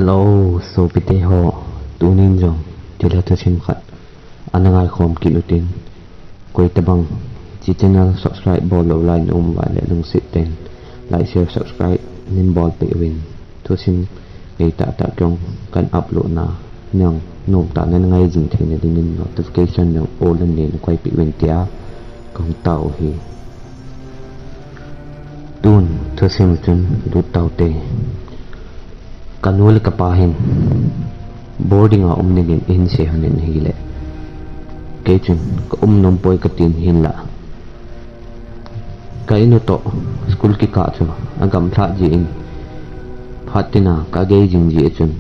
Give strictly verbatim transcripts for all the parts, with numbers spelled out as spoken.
Hello, sopite ho, tunin jong thilha thusim khat ana ngaikhom kit utin, koitabang hiche channel subscribe bol lou lai na um uva le lungset tah in like, share, subscribe neibolpeh uvin, thusim ngeitah tah jong kahin upload na, nang nomtah in nangai jing theina dingin notification jong all in neihin koipeh uvin tia kahung tao u ahi. Tun thusim chun lut tau hite. Kanu le kapa hin boarding a um dingin eihin sei lhonin ahile, kei chun ka um nompoi katin, hinlah ka inu toh school kikah chu agamlha jeh in, phat tina kagei jing jeh chun,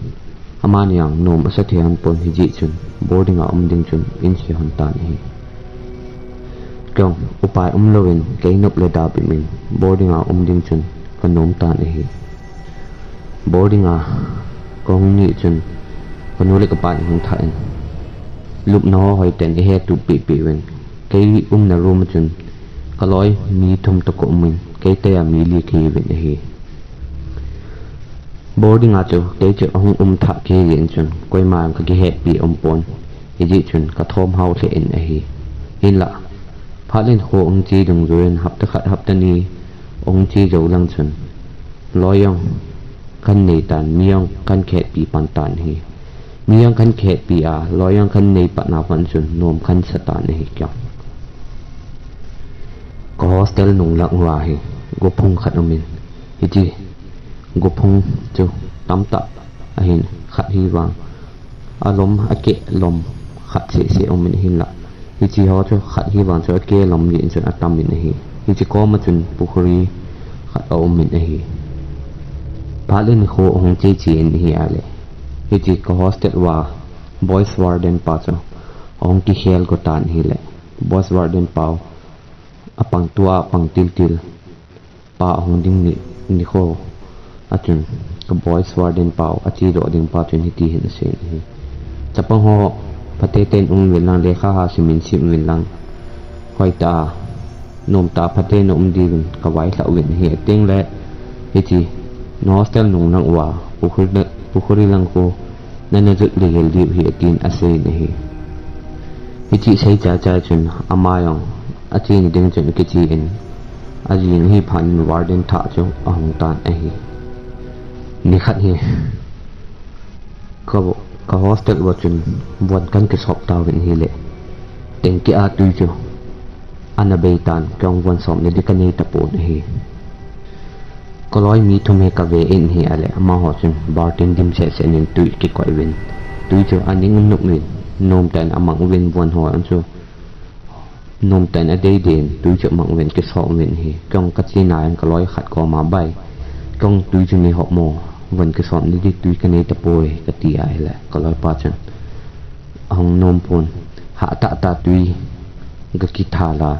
amani jong nom asa thei lhon pon, hijeh chun boarding a um ding chun eihin sei lhon tan ahi. Kei jong upai umlouvin kei nop le da bep in boarding a um ding chun kanom tan ahi. Boarding a kahung ni chun kanu le kapan ahung thah in, lupna ho hoitah in eihe tup pehpeh uvin, kei umna room a chun kaloi mi thum toh kaum in, kei tah a mi li kahiuvin ahi. Boarding a chu kei chu ahung um thah kei jeh in chun koima jong kakihetpi aumpon, hijeh chun kathom hao lheh in ahi. Hinlah phat le kho ahung che dungjuiyin hapta khat hapta ni ahung che jou lang chun loi jong kahin nei tan, mi jong kahin kihetpi pan tan ahi. Mi jong kahin kihetpi a, loi jong kahin nei pat na pat chun nom kahin sa tan ahi kei jong. Ka hostel nung lang uva hi gophung khat umin, hiche gophung chu tamtah ahin, khat hivang alom, akeh lom khat seh seh umin, hinlah hiche ho chu khat hivang chu akeh lom jeh in chun atamin ahi. Hiche koma chun pukhuri khat aumin ahi. Phat le nikho ahung che che in ahile, hiche ka hostel uva boys warden pa chu ahung kikhel go tan ahile, boys warden pau apang tua apang tiltil pa ahung ding ni, nikho a chun ka boys warden pau achedoh ding pa chun hiti hin aseiyin ahi. Chapang ho, phatecha in umuvin lang, lekha ha simin sim uvin lang, hoitah a nomtah a phatecha in um diuvin kavailhah uvin ahi, atengle hiche na hostel nung lang uva pukhuri, pukhuri lang khu nana jot lhihel diu ahi, atin aseiyin ahi. Hiche sei chai chai chun ama jong achena ding chun akichen, ajing ahi phat in warden thah chu ahung tan ahi. Nikhat hi ka, ka hostel uva chun von kahin kisop tauvin ahile, tanki a twi chu ana bei tan, kei jong von sopna di kanei tapon ahi. Kaloi mi thum hi kave in ahile, amaho chun baltin dim seh seh in twi akikoi uvin, twi chu aning nop uvin, nomtah in amang uvin, von ho jong chu nomtah in adei dei in twi chu amang uvin, kisop uvin ahi. Kei jong kachena in kaloi khat koma, bai, kei jong twi chu neihop mo, von kisopna di twi kanei tapoi, kati ahile, kaloipa chun ahung nompon, hah tah tah twi gakithal a,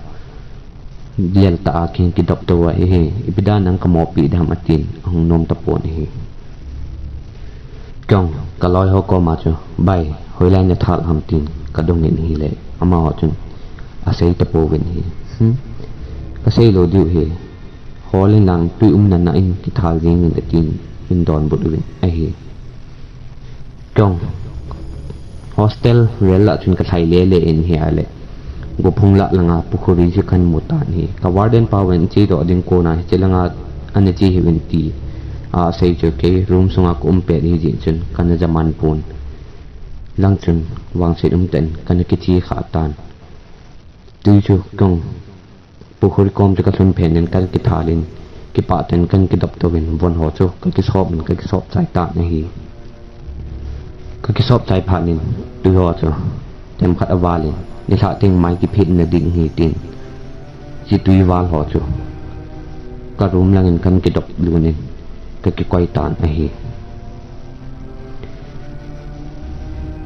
lel tah a kahin kidop tou ahi, ipi dan nang kamopi ding ham, atin ahung nom tapon ahi. Kei jong kaloi ho koma chu, bai, hoilai nathal ham, tin kadongin ahile, amaho chun asei tapouvin ahi. Hmm? Kasei lou diu ahi. Hol in lang, twi umna na in kithal jengin, atin eidonbut uvin ahi. Kei jong hostel vel lah chun kalhai lele in ahile, gophung lah langa pukhuri chu kahin mu tan ahi. Ka warden pauvin chedoh ding kona hiche langa ana che hih un ti asei chu, kei room sunga kaum pet hijeh chun kana jaman pon. Lang chun vangset umtah in kana kiche kha tan. Twi chu kei jong pukhuri kom chu kalhun phen in kahin kithal in, kipah tah in kahin kidop touvin, von ho chu kakisop in kakisop chai tan ahi. Kakisop chai phat in twi ho chu themkhat aval in, nilhah teng mai kiphetna ding ahi, tin hiche twi val ho chu ka room langin kahin kidop lhun in kakikoi tan ahi.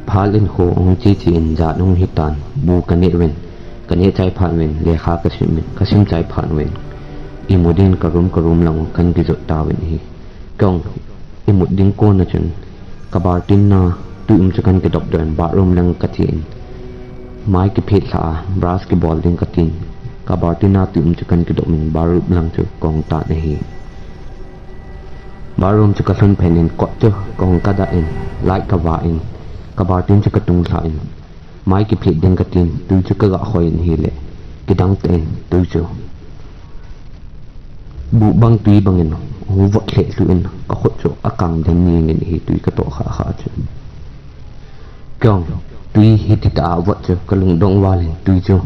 Phat le nikho ahung che che in jan ahung hitan, bu kaneh uvin, kaneh chai phat uvin lekha kasim uvin, kasim chai phat uvin imut dingin ka room, ka room lang kahin kijot tauvin ahi. Kei jong imut ding kona chun ka baltin a twi um chu kahin kidop doh in bathroom lang kachen, mai kiphet lhah a brush kibol ding katin, ka baltin a twi um chu kahin kidop in bathroom lang chu kahung tan ahi. Bathroom chu ka lhun phat in kot chu ka hung kadah in, light ka vah in, ka bathroom chu ka tung lha in, mai kiphet ding ka tin, tui chu ka ga khoi in ahile, kidang tah in tui chu bu bang tui bang in hung vot lheh lhu in, ka khut chu a kang den ning in ahi, tui ka toh kha kha chu. Kong, tui hiti tah a vot chu ka lungdong val in tui chu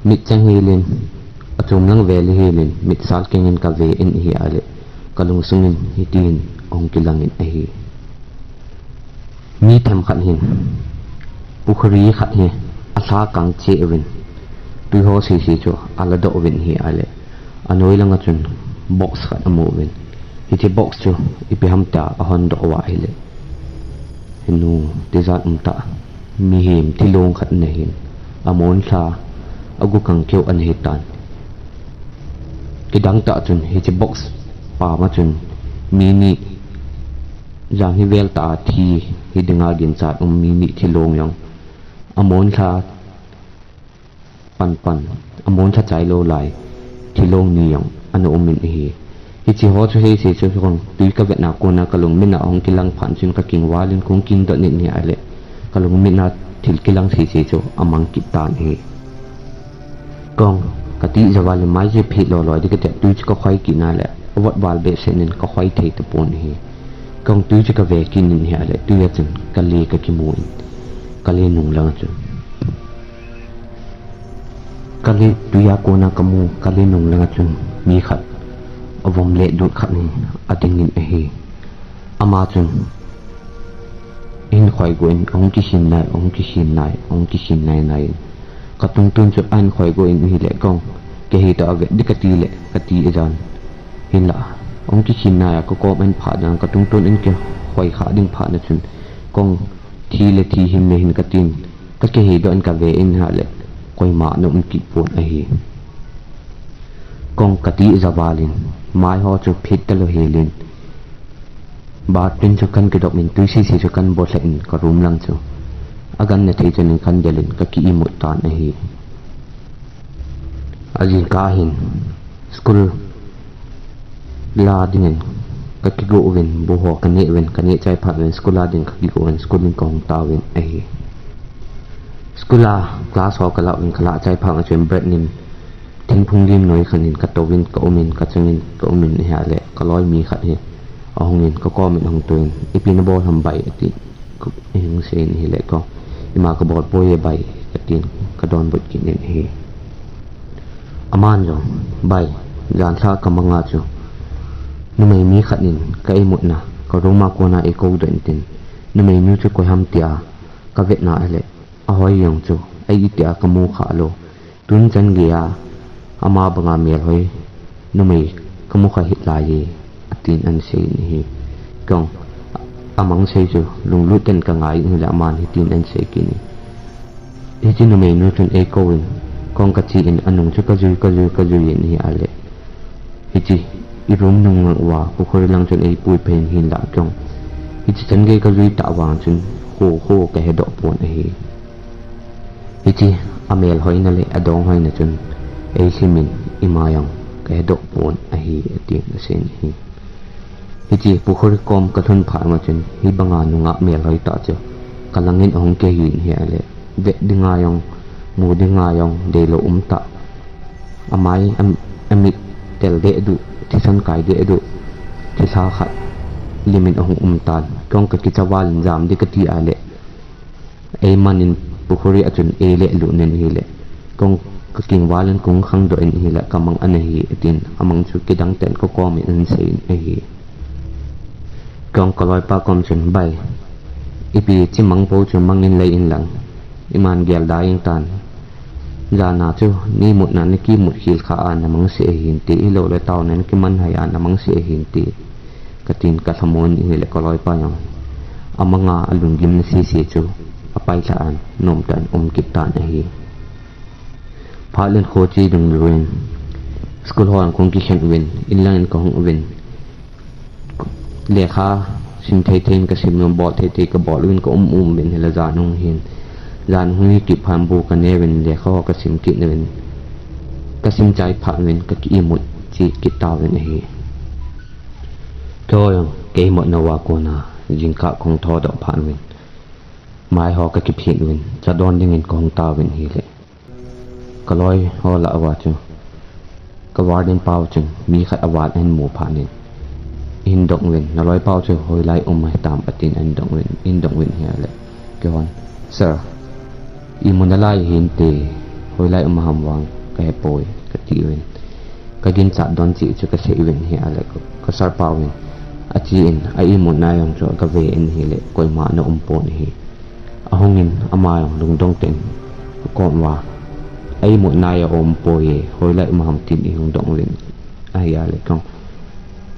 mit chang hel in, a chom lang vel hel in, mit sal keng in ka ve in ahile, ka lungsung in hitin ahung kilang in ahi. Mi themkhat hin pukhuri khat hi a lha kang cheh uvin, tui ho sese chu a ladoh uvin ahile, a noi langa chun box khat a mu uvin, hiche box chu ipi ham tia a hondoh uva ahile, henu, tijat um tah, mihem thilong khat ana hin, a mon lha, a gu kang keu ana hitan. Kidang tah chun hiche box pam a chun mi ni, jan hi vel tah a thi hi dinga ginchat um mi ni thilong jong, a mon lha pan pan, a mon lha chai lou lai thilong ni jong ana um in ahi. Hiche ho chu hei se chu kong, tui ka vetna kona ka lungmit a hung kilang phat chun ka kingval in kong kingdoh in ahile, ka lungmit a thil kilang sese chu a mang kit tan ahi. Kong, ka tija val in mai chu phet loi loi ding ka tia, tui chu ka khoi kit na le, a vot val behseh in ka khoi thei tapon ahi. Kong, tui chu ka ve kit in ahile, tui a chun ka le ka kimu in, ka le nung langa chun, ka le tui a kona ka mu, ka le nung langa chun mi khat, a vom le dut khat hi a ding in ahi. Ama chun, hin khoi go in, ahung kikhin nai, ahung kikhin nai, ahung kikhin nai nai in. Ka tungtun chu ahin khoi go in ahile kong, kei hi toh a vet ding ka ti le, ka ti ajan. Hinla, ahung kikhin nai a ka kom ahin phah dan, ka tungtun ahin kikhoi kha ding phat na chun, kong, thi le thi, hin le hin ka tin, ka kihei doh in ka ve in ahile, koima ana um kit pon ahi. Kong, ka tija val in, mai ho chu phet talou hel in, bathroom chu kan kidop in, tui sese chu kan bo lheh in, ka room lang chu a gan na thei chan in kan del in ka ki imut tan ahi. A jingkah hin school la ding in ka kigo uvin, bu ho ka neh uvin, ka neh chai phat uvin, school la ding ka kigo uvin, school in ka hung tauvin ahi. School a class ho ka la uvin, ka la chai phat uvin chun break in thingphung lim noi khat in ka tou in ka um in, ka chung in ka um in ahile, ka loi mi khat hi ahung in ka kom in ahung tou in, ipi na bol ham bai, ati. Ka, ei hung sei in ahile kong, ima ka bol poi e bai, ka tin, ka donbut kit in ahi. Aman jong, bai, jan lha ka mang a chu numei mi khat in ka imut na, ka room a kona eikou doh in tin, numei nu chu koi ham tia ka vet na ahile, a hoi jong chu, ei tia ka mu kha lou. Tun chan gei a, ama banga melhoi numei ka mu kha hih lai e, atin ahin sei in ahi. Kong, a mang sei chu lunglut ten ka ngai in ahile, aman hitin ahin sei kit in, hiche numei nu chun eikou in, kong, ka che in, anung chu ka jui, ka jui, ka jui in ahile, hiche i room nung uva pukhuri lang chun eipui phei in hinla kong, hiche chan gei ka jui tah vang chun kho kho ka hedoh pon ahi. Hiche a melhoina le a donghoina chun eilhim in ima jong ka hedoh pon ahi, atin asei in ahi. Hiche pukhuri kom ka lhun phat ma chun hibanga nungah melhoi tah chu ka lang in ahung kihei in ahile, vet dinga jong, mu dinga jong deilou um tah. Amai, am-, amit tel deh duh, thisan kai deh duh, thilha khat lim in ahung um tan. Kong, ka kicha val in jam ding ka ti ahile, eiman in pukhuri a chun eilehlut in ahile, kong, ka kingval in kong khangdoh in ahile, ka mang ana hi, atin, amang chu kidang tah in ka kom in ahin sei in ahi. Kong, ka loipa kom chun, bai, ipi chi mang po chu mang in lei in lang, iman gel da jeng tan. Jan a chu neimut na na kimut khel kha a na mang seh ahin ti, hilou le taona na kiman hai a na mang seh ahin ti, ka tin ka lhamon in ahile, ka loipa jong amang a, alunggimna sese chu apailha in, nomtah in um kit tan ahi. Phat len kho che dungjuiyin school ho a kong kikhen uvin, in lang in ka hung uvin, lekha sim thei thei in ka sim uvin, bol thei thei ka bol uvin, ka um um uvin, hinla jan hung hin, jan hung hi kit phat in bu ka ne uvin, lekha ho ka sim kit uvin, ka sim chai phat uvin ka ki imut che kit tauvin ahi. Tua jong kei motna uva kona jingkah kahung thodoh phat uvin, mai ho kakiphin uvin, cha don dingin kahung tauvin ahile, kaloi ho lah uva chu ka warden pau chun mi khat aval ahin mu phat in, ahin dong uvin, naloipau chu hoilai um ahitam atin ahin dong uvin, ahin dong uvin ahile, keihon, Sir, imu nalai hinte, hoilai um ham vang kahepoi, kati uvin. Kaginchat don cheh chu kasei uvin ahile, ka sir pauvin, achen, a imutna jong chu kave in ahile, koima ana um pon ahi. Ahungin ama jong lungdong tah in akom uva, a imutna a umpoi, hoilai um ham tin ahung dong uvin ahile, kahung,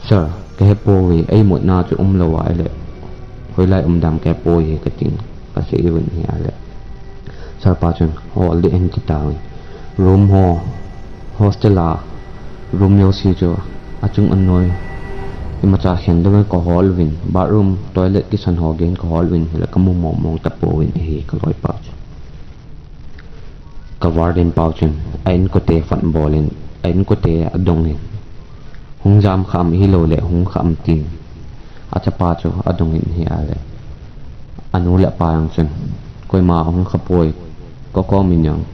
Sir, kahepoi, a imutna chu umlou ahile, hoilai um dam kahepoi katin kasei uvin ahile, sir pa chun hol ding ahin ti tauvin, room ho, hostel a room jouse chu achung anoi, imacha khen louvin kahol uvin, bathroom, toilet, kitchen ho geiyin kahol uvin ahile, kamu mongmong tapouvin ahi kaloipa chu. Ka warden pau chun a inkote phat bolin, a inkote adongin, hung jam kham, ahilouleh hung kham tin, achapa chu adongin ahile, anu le apa jong chun, koima hung khapoi, kakom in jong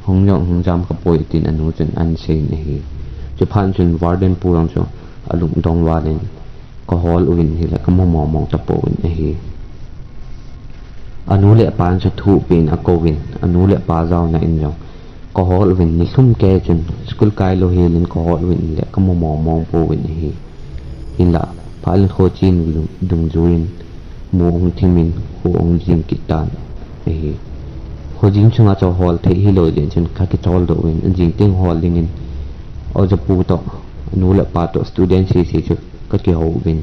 hung jam khapoi tin anu chun ahin seiyin ahi. Chuphat chun warden pu jong chu alungdong valin, kahol uvin ahile, kamu mongmong tapouvin ahi. Anu le apa in chu thuhpeh in akouvin, anu le apa jaona in jong kahol uvin, nilhum kei chun school kailou helin kahol uvin ahile, kamu mongmong pouvin ahi. Hinlah phat in khochen dungjuiyin mu ahung thimin, kho ahung jing kit tan ahi. Khojin chunga chu hol thei hilou jeh chun kakicholdoh uvin, ajing teng hol dingin oja pu toh, anu le apa toh, student sese chu kakihou uvin,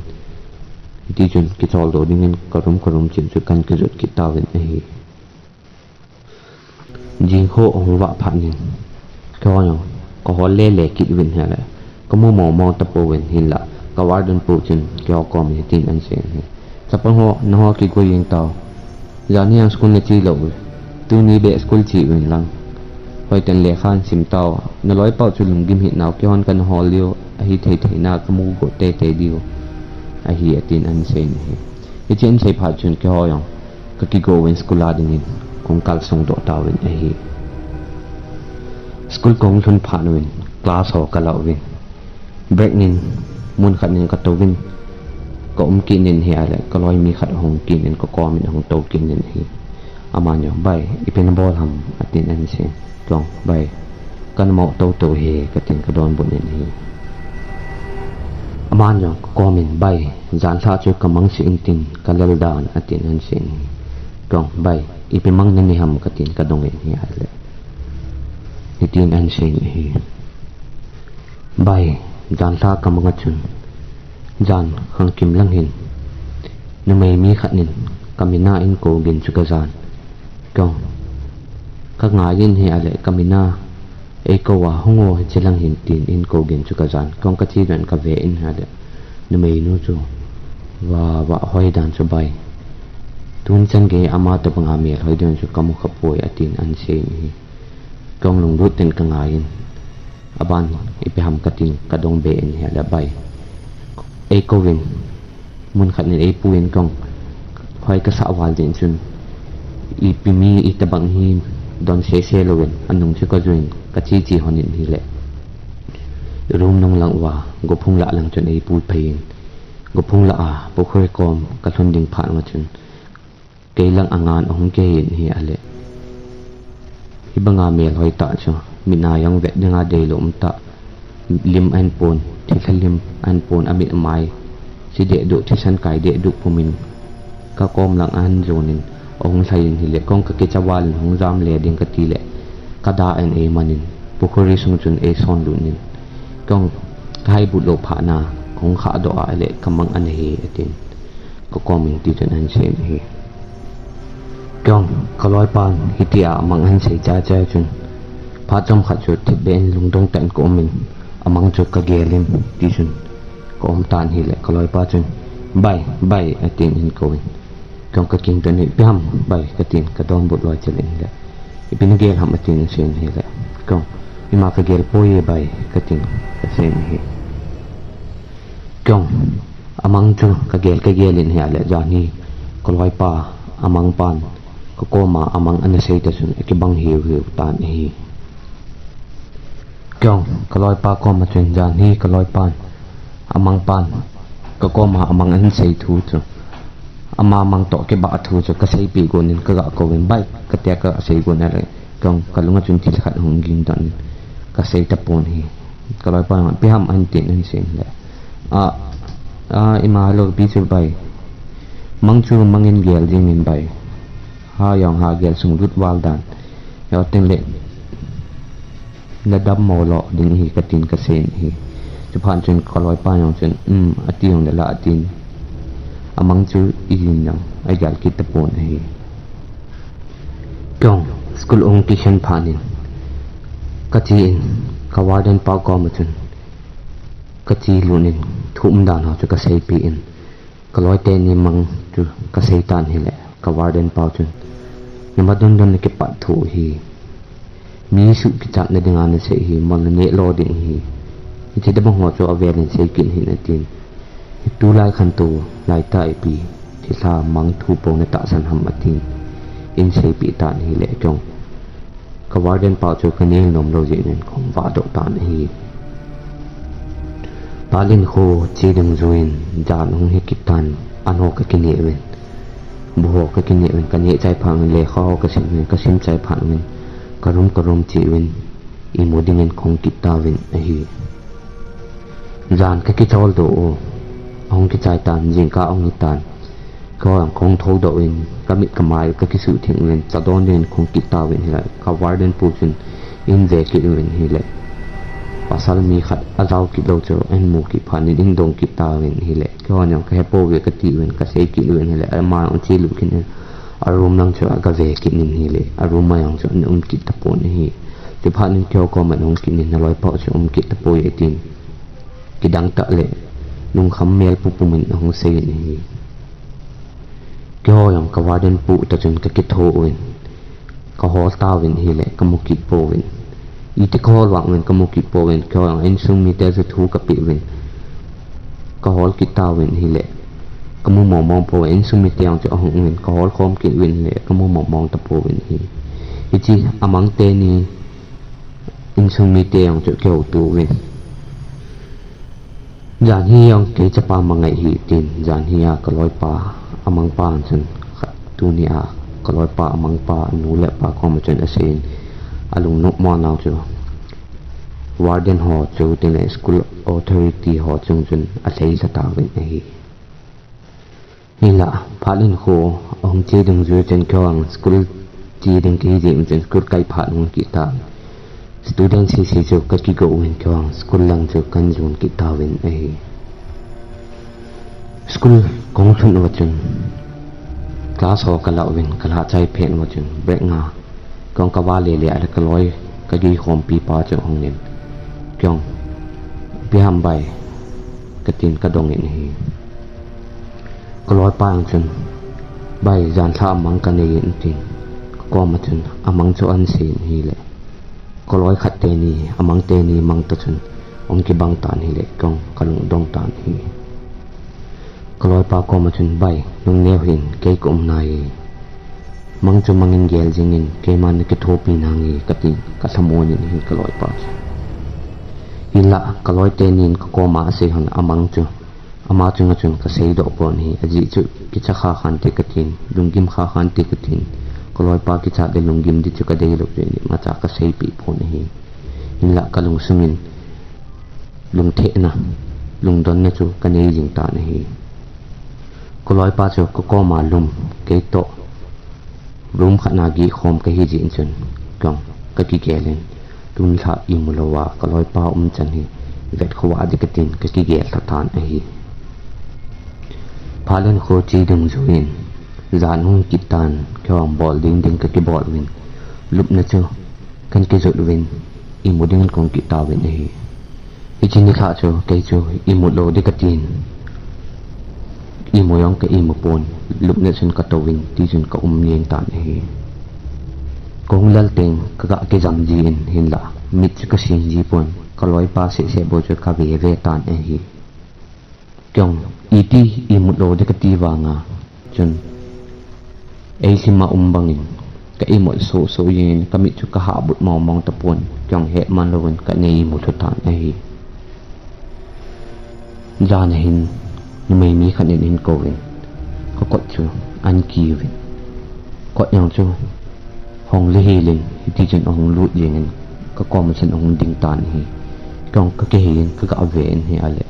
hitichun kicholdoh dingin ka room, ka room cheh chu kahin kijot kit tauvin ahi. Jing kho ahung vah phat in, keiho jong kahol lele kit uvin ahile, kamu mongmong tapouvin, hinlah ka warden pu chun keiho komin hitin ahin seiyin ahi, Chapang ho, nangho kigoi jeng tao. Jan hi ang school nache lou u, tuni beh school che uvin lang, hoitah in lekha nasim tao. Naloipau chu lunggim hih nau, keihon kana hol diu, ahithei thei na kamu got teitei diu ahi, atin ahin seiyin ahi. Hiche ahin sei phat chun keiho jong kakigo uvin, school a dingin kahung kalsong doh tauvin ahi. School kahung lhun phat uvin, class ho kala uvin, break nin, mun khat nin katouvin, kaum kit in ahile, kaloi mi khat ahung kit in, kakomin ahung tou kit in ahi. Aman jong, Bai, ipi nabol ham? atin ahin seiyin, keiho jong, Bai, kana mou toutou hi, katin kadonbut in ahi. Aman jong kakomin, Bai, janlhah chu kamang sih intin, kalel dan, atin ahin seiyin ahi. Keiho jong, Bai, ipi mang nanei ham? katin kadongin ahile, hitin ahin seiyin ahi, Bai, janlhah kamanga chun, jan khangkim lang hin numei mi khat nin kamin a eikou gin chu kajan. Keiho jong, kangaiyin ahile, kamin a eikou a, hung o hiche lang hin tin eikou gin chu kajan. Keiho jong kache doh in kave in ahile, numeinu chu vava hoidan chu, Bai, tuni chan gei ama tobanga melhoi ding chu kamu khapoi, atin ahin seiyin ahi. Keiho jong lunglut tah in kangaiyin, aban ipi ham katin kadong be in ahile, Bai, eikouvin, mun khat nin eipuiyin, keiho jong hoi kasah val jeh chun, ipi mi itobang hi don sese louvin anung chu kajuiyin, kache che lhonin ahile, room nung lang uva gophung lah lang chun eipuiphei in, gophung lah a pukhuri kom kalhun ding phat uva chun, kei lang angan ahung kihei in ahile, hibanga melhoi tah chu mit a jong vet dinga deilou umtah, lim ahin pon, thilha lim ahin pon, amit amai che dehduh, thisan kai dehduh pumin, kakom lang ahin jonin, ahung lhaiyin ahile, keiho jong kakicha valin hung jam le ding katile, kada in eimanin, pukhuri sung chun eisonlut in, keiho jong kahai but lou phat na, kahung khahdoh ahile, kamang ana hi, atin kakomin hitichun ahin seiyin ahi. Keiho jong kaloipan hitia amang ahin sei chaichai chun, phat chomkhat chu thipbeh in lungdong tah in kaumin, amang chu kagelin, tichun kaum tan ahile, kaloipa chun, Bai, Bai, atin ahin kouvin, keiho jong kakingdoh in, Ipi ham Bai? katin kadonbut loi chel in ahile, Ipi nagel ham? atin ahin seiyin ahile, keiho jong, Ima kagel poi e Bai, katin kaseiyin ahi. Keiho jong Amang chu kagel kagel in ahile, janhi kaloipa amangpan kakoma amang ana sei ta chun akibang hiu hiu tan ahi. Keiin kaloipa koma chun janhi kaloipan amangpan kakoma amang ana sei thu chu, ama mang toh kibah thu chu kaseipeh gon in kaga kouvin, bai, katia kasei gon ahile, keiin kalunga chun thil khat hung ging tan in kasei tapon ahi. Kaloipan ipi ham ahin tin ahin sei le, a, a, ima halo pi chu bai, mang chu mangin gel dingin bai, ha jong ha gel sung lut val dan, jong teng le nadam mo lo ding ahi katin kasei in ahi. Chuphat chun kaloipa jong chun, um, ati jongle la atin, amang chu ijin jong agel kit tapon ahi. Keiin school ahung kikhen phat in kache in, ka warden pa koma chun kache lut in thu umdan ho chu kaseipeh in, kaloi teni mang chu kasei tan ahile, ka warden pau chun, nama dondon na kipat thu hi, mi suh kichatna dinga nasei hi, mol naneh lo ding hi, hiche tobang ho chu avel in sei kit hih in atin, tulai khantou laitah ipi thilha mang thu po natahsan ham atin, eiseipeh tan ahile, keiin ka warden pa chu kanel nom lou jeh in kahung vahdoh tan ahi. Phat in kho che dungjuiyin jan ahung hi kit tan, an ho kakineh uvin, bu ho kakineh uvin, kaneh chai phat uvin, lekha ho kasim uvin, kasim chai phat uvin, ka room ka room che uvin, imu dingin kahung kit tauvin ahi. Jan kakicholdoh u ahung kichai tan, jingkah ahung hi tan. Keiin kahung thoudoh in, kamit kamai kakisuh theng uvin, cha don dingin kahung kit tauvin ahile, ka warden pu chun eive kit uvin ahile, pasal mi khat ajao kit lou chu ahin mu kit phat in eidong kit tauvin ahile, keiin jong kahepouve kati uvin, kasei kit uvin ahile, ama jong achelut kit in, a room lang chu agave kit in ahile, a room a jong chu ana um kit tapon ahi. Chuphat in keiho koma ahung kit in, naloipau chu um kit tapoi atin, kidang tah le lungkham mel pum pum in ahung sei in ahi. Keiho jong ka warden pu toh chun kakitho uvin, kahol tauvin ahile, kamu kit pouvin. Iti kahol vang uvin kamu kit pouvin, keiho jong insung mite chu thu kapeh uvin, kahol kit tauvin ahile, kamu mong mong pouvin, insung mite jong chu ahung uvin, kahol khom kit uvin ahile, kamu mong mong tapouvin ahi. Hiche amang teni insung mite jong chu kihouto uvin, janhi jong kei chapa mangai hi tin, janhi a kaloipa amangpan chun, khat tunia kaloipa amangpa nu le pa koma chun asei in, alungnop mo nau chu warden ho chu, tile school authority ho chung chun alhei lha tauvin ahi. Hinla, phat in kho ahung che dungjui chun keiho jong school che ding kahi jeh in chun school kai phat hung kit tan. Student sese chu kakigou uvin keiho jong school lang chu kahin jon kit tauvin ahi. School kahung lhun uva chun class ho kalah uvin, kalah chai phet uva chun break nga kahung kavah lele a le kaloi kagei khompi pa chu ahung in, keiho jong, ipi ham bai, katin kadong in ahi. Kaloipa jong chun, bai, janlhah a mang kanei in tin, kakoma chun amang chu ahin sei in ahile, kaloi khat teni, amang teni mang toh chun ahung kibang tan ahile, keiho jong kalungdong tan ahi. Kaloipa koma chun, bai, lungneo hih in, kei kaum nai e. Mang chu mangin gel jingin, keiman nakithopi nange, katin kalhamon in ahi kaloipa chu. Hinla, kaloi tenin kakoma asei hon amang chu ama chunga chun kaseidoh pon ahi, ajeh chu kicha kha khante katin, lunggim kha khante katin, kaloipa kichat le lunggim ding chu kadeilou jeh in imacha kaseipeh pon ahi. Hinla kalungsungin lungthehna, lungdonna chu kanei jing tan ahi. Kaloipa chu kakoma lum, keitoh room khatna geh khom kahi jeh in chun, keiho jong kakigel in, tunilhah imu louva kaloipa umchan hi vetkhovah ding katin kakigel lha tan ahi. Phat in kho che dungjuiyin jan ahung kit tan, keiho jong bol ding ding kakibol uvin, lupna chu kahin kijot uvin, imu dingin kahung kit tauvin ahi. Hiche nilhah chu kei chu imut lou ding katin, imu jong ka imu pon, lupna chun katouvin, tichun kaum jeng tan ahi. Kahung lal teng kaga kijam jin, hinla mit chu kasing ji pon, kaloipa sehseh bou chu kave ve tan ahi. Keiho jong Iti imut lou ding kati vanga chun, ei lhima um bangin ka imut sohsoh jengin, ka mit chu ka hahbut mongmong tapon, kei jong hetman louvin ka nei imut lhu tan ahi. Jan ahin, numei mi khat in ahin kouvin, ka kot chu ahin kiuvin, kot jong chu hong le hel in, hiti chun ahung lut jengin, ka koma chun ahung ding tan ahi. Kei jong ka kihei in ka ga ve in ahile,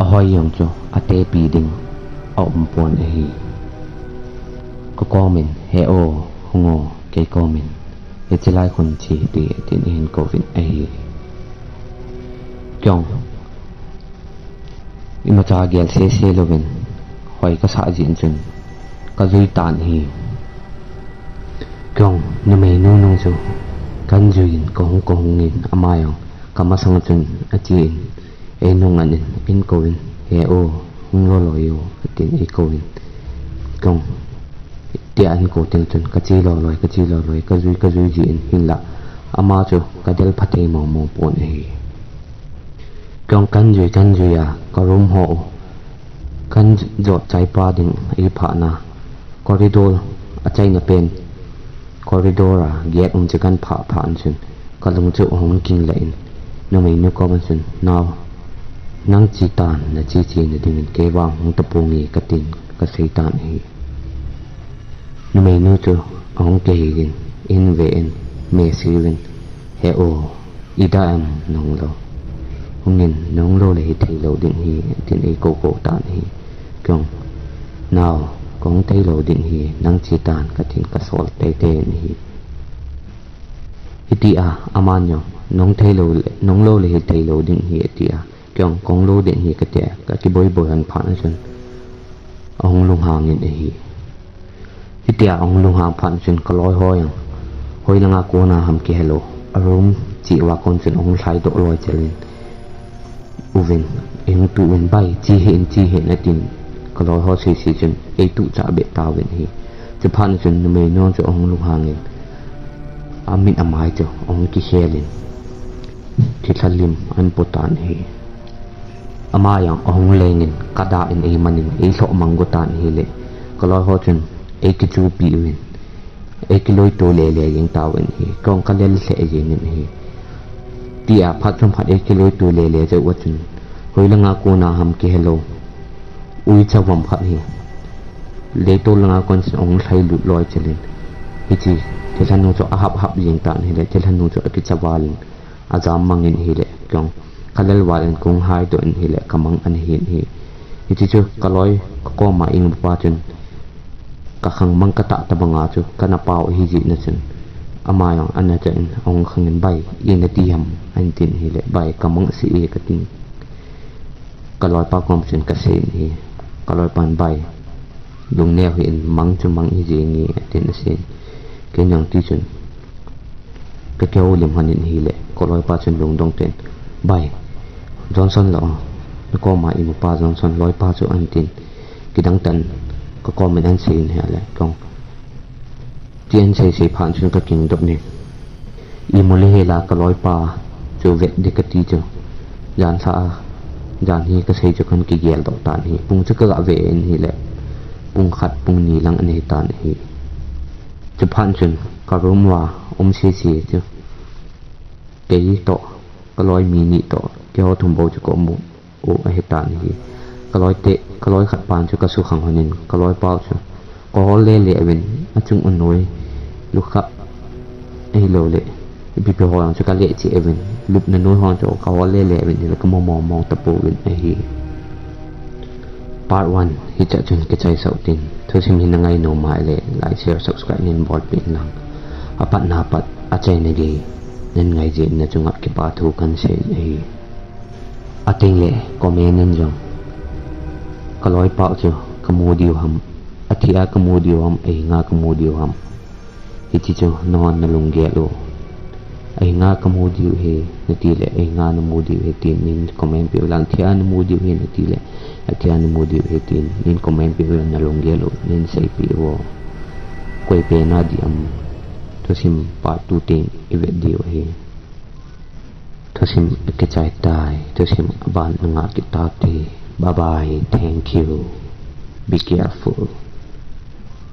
ahoi jong chu atepi ding aumpon ahi. Ka komin, "He o, hung o, kei komin, hiche lai khun che hite," tin ahin kouvin ahi. Kei jong imacha gel sese louvin, hoi ka sah jeh in chun ka jui tan ahi. Kei jong numeinu nung chu kahin jui in, ka hung, ka hung in, ama jong ka masang chun ache in, ei nung an in, ahin kouvin, "He o, hung loi loi o," atin ei kouvin. Kei jong tia ahin kou teng chun ka che loi loi, ka che loi loi, ka jui, ka jui jin hinlah, ama chu ka del pha thei mong mong pon ahi. Kei jong kahin jui, kahin jui a, ka room ho, kahin jot chai pa ding ei phah na, corridor, achaina pen corridor a gate um chu kahin phah phat chun, ka lung chu ahung ging lha in, numeinu koma chun, "Nao, nang che tan, na che che na dingin kei vang hung taponge," ka tin ka sei tan ahi. Numeinu chu ahung kihei in, ahin ve in, me sei uvin, "He o, ida em, nahung lou? Hung in, nahung lou le hithei lou ding ahi," tin ei kou kou tan ahi. Kei jong, "Nao, kahung thei lou ding ahi, nang che tan," ka tin ka sol tei tei in ahi. Hitia aman jong, "Nahung thei lou le, nahung lou le hithei lou ding ahi," ati a, kei jong, "Kahung lou ding ahi," kati a, ka kiboi boi lhon phat chun ahung lunghang in ahi. Hitia ahung lunghang phat chun ka loi ho jong hoi langa kona ham kihelou, a room cheh uva kon chun ahung lhai doh loi chel in, uvin, "Ei hung tu uvin bai, che hih in, che hih in," atin, ka loi ho sei sei chun ei tu cha be tauvin ahi. Chuphat chun numeinu chu ahung lunghang in, amit amai chu ahung kikhel in, thilha lim ahin po tan ahi. Ama jong ahung leng in, ka dah in ei man in, ei lhoh mang go tan ahile, ka loi ho chun ei kichupi uvin, ei kiloito le le jeng tauvin ahi. Kei jong ka lel lheh jeng in ahi. Tia phat chom phat ei kiloito le le jeh uva chun, hoi langa kona ham kihelou, uicha vom khat hi leitol langa kon chun ahung lhai lut loi chel in, hiche thilha nu chu ahap hap jeng tan ahile, thilha nu chu akicha val in, ajam mang in ahile, kei jong ka lel val in kahung hai doh in ahile, ka mang ana hi in ahi. Hiche chu ka loi ka koma imu pa chun, ka khangmang ka tah tabanga chu kana pao ahi jeh na chun, ama jong ana cha in ahung khang in, "Bai, ina ti ham?" ahin tin ahile, "Bai, ka mang sih e," ka tin. Ka loipa kom chun ka sei in ahi. Ka loipan, "Bai, lungneo hih in, mang chu mang hi jenge," atin asei in. Kei jong ti chun ka kihoulim lhon in ahile, ka loipa chun lungdong tah in, "Bai, Johnson la o, na koma imu pa Johnson loipa chu," ahin tin. Kidang tah in ka komin ahin sei in ahile, kei jong ti ahin sei sei phat chun ka kingdop in, "Imu le hel a ka loipa chu vet ding kati chu, jan lha a, jan hi ka sei chu kahin kigel doh tan ahi." Pung chu ka ga ve in ahile, pung khat pung ni lang ana hi tan ahi. Chuphat chun ka room uva um sese chu, kei toh, ka loi mi ni toh, keiho thum bou chu ka um u ahi tan ahi. Ka loi te, ka loi khat pan chu ka sukhang lhon in, ka loipa u chu ka hol le le uvin, achung u noi, lukha, ahilou le ipi pi ho jong chu ka leh cheh uvin, lupna noi ho jong chu ka hol le le uvin, ahile ka mu mong mong tapouvin ahi. Part one hichea chun kichai sah u tin, thusim hi na ngai nom ahile like, share, subscribe nei bolpeh in lang, apatna pat achaina gei nei ngai jeh in na chunga kipa thu kahin sei in ahi. Ateng le comment in jong, ka loipa u chu ka mu diu ham, athi a ka mu diu ham, ahinga ka mu diu ham, hiche chu nanghon na lunggel u. Ahinga ka mu diu ahi nati le, ahinga na mu diu ahi tin neihin comment peh u lang, athi a na mu diu ahi nati le, athi a na mu diu ahi tin neihin comment peh u lang, na lunggel u neihin seipeh uvo. Koi pen a dih ham, thusim part two teng i vet diu ahi. Thusim akichai tai, thusim aban na ngah kit taute. Bye bye, thank you. Be careful.